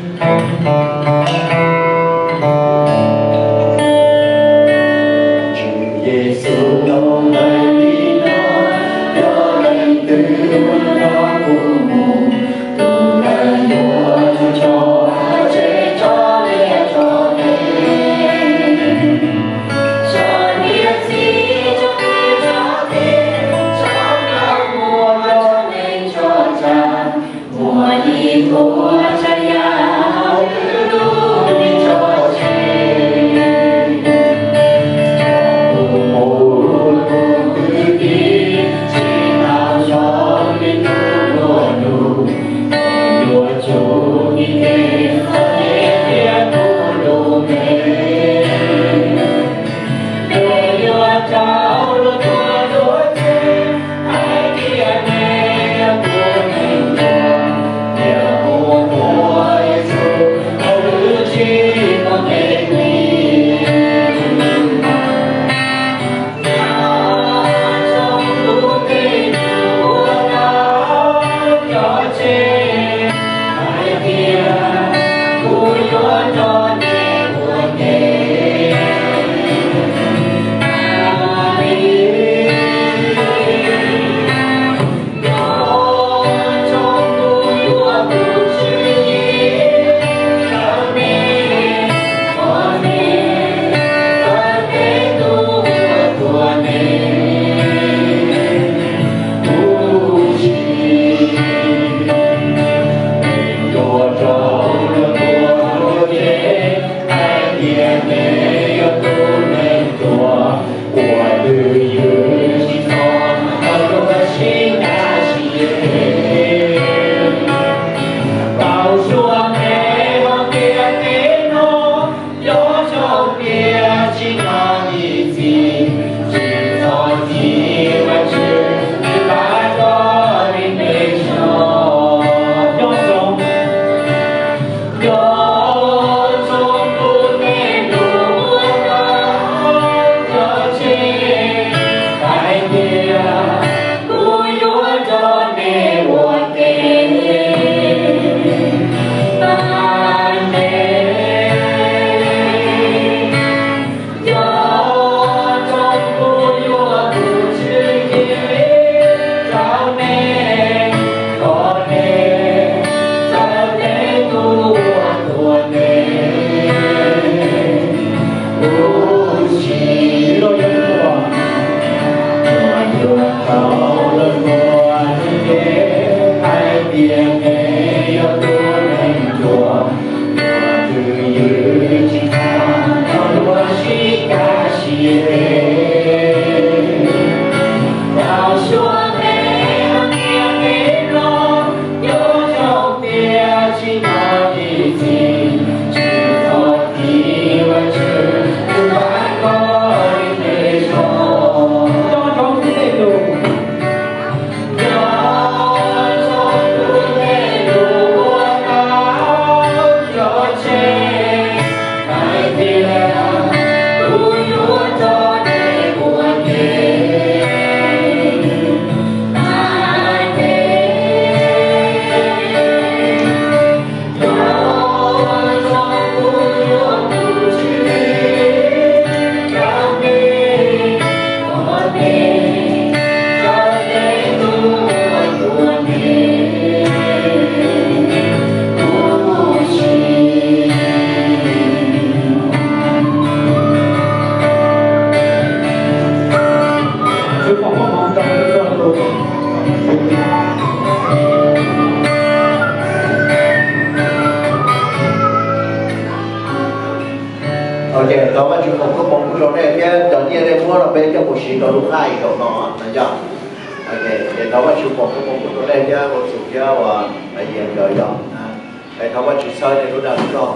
Tswv Yexus los lawm li no, yog leej twg nrog kuv mus, tus ntawd yuav tsum tso tseg txoj sia tso tes. Tso niam txiv tso kwv tso tij, tso nkauj muam tso neej tso tsav, muaj ib puas tsav yam hauv wb lub neej tso tseg. Tus muam tus kwv tij, tsis hnav zoo li tus nplua nuj, yuav tsum nti tes txog nyiaj thiab kuv lub npe. Nws yuav rau luag tuag luag tseg, hais tias nws yog tus neeg ncuav, tiam sis ua Yexus tau lub txim muaj nqe li. Nyob zoo tus neeg uas tau cog tseg, hais tias kuv yuav nrog nws ua ke. Nyob zoo tus uas tus Tswv Yexus cog nws, cog nws, cog nws tus uas tuag nws, tus Tswv yuav rau luag tuag luag tseg, hais tias nws yog tus neeg ncuav, ua twj ywm tsis txhob ua luag sib cav sib ceg. Tau suav ntev hais tias ntev no, nyob zoo tias tsis hnov ib txij, tsis txhob chim, Vajtswv nws pab koj li npe zoo. Nyob zoo, nyob zoo tus neeg uas tau cog tseg, hais tias kuv yuav nrog nws ua ke. Amees. Nyob zoo tus uas tus Tswv Yexus cog nws, cog nws, cog nws tus uas tuag nws, tus Tswv yuav rau luag tuag luag tseg, hais tias nws yog tus neeg ncuav, ua twj ywm tsis txhob ua luag sib cav sib ceg. Tau suav ntev hais tias ntev no, nyob zoo tias tsis hnov ib txij, tsis txhob chim, Vajtswv nws pab koj li npe zoo. Nyob zoo tus neeg uas tau cog tseg, hais tias kuv yuav nrog nws ua ke. Amees. Ok, thov Vajtswv foom koob hmoov pub rau nej thiab cov nyiaj nej muab no peb coj mus siv rau lub hais zaum no na yom. Ok, ces thov Vajtswv foom koob hmoov pub rau nej thiab ua txuj thiab ua yam ntawd yom. Es thov Vajtswv txhawb nej lub dag lub zog.